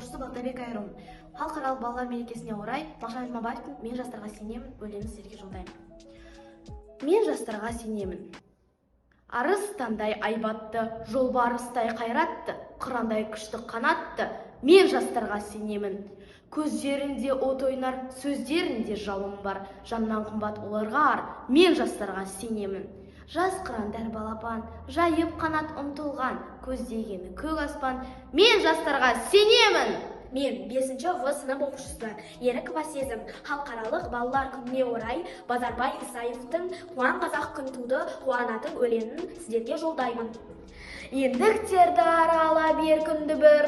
оқушысы Балтабек Айрон. Халықаралық балалар мерекесіне орай Мағжан Жұмабаевтың «Мен жастарға сенемін» өлеңін сіздерге жолдаймын. Мен жастарға сенемін. Арыстандай айбатты, жолбарыстай қайратты, қырандай күшті қанатты, мен жастарға сенемін. Көздерінде от ойнар, сөздерінде жалын бар, жаннан қымбат оларға ар, мен жастарға сенемін. Жас қырандар балапан, жайып қанат ұмтылған, көздегені көк аспан, мен жастарға сенемін. Мен 5 В сынып оқушысы Ерікова Сезім халықаралық балалар күніне орай Базарбай Исаевтың «Қуан, қазақ, күн туды, қуанатын» өлеңін сіздерге жолдаймын. Ендіктерді аралап еркін дүбір,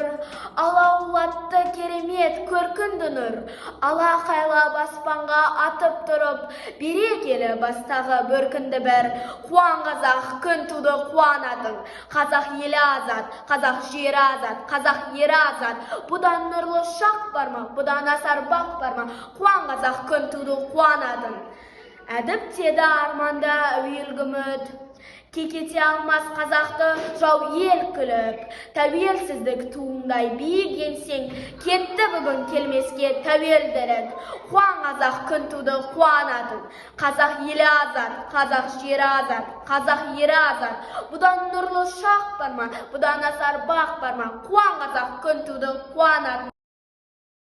алаулатты керемет көркінді нұр. Алақайлап аспанға атып тұрып, берекелі бастағы бөркінді бір. Қуан, қазақ, күн туды, қуанатын. Қазақ елі азат, қазақ жері азат, қазақ ері азат. Бұдан нұрлы шақ бар ма, бұдан асар бақ бар ма? Қуан, қазақ, күн туды, қуанатын. Әдіптеді арманда әуелгі үміт, кекете алмас қазақты жау ел күліп. Тәуелсіздік туындай биік еңсең, кетті бүгін келмеске тәуелділік. Қуан, қазақ, күн туды, қуанатын. Қазақ елі азат, қазақ жері азат, қазақ ері азат. Бұдан нұрлы шақ бар ма, бұдан асар бақ бар ма? Қуан, қазақ, күн туды, қуанатын.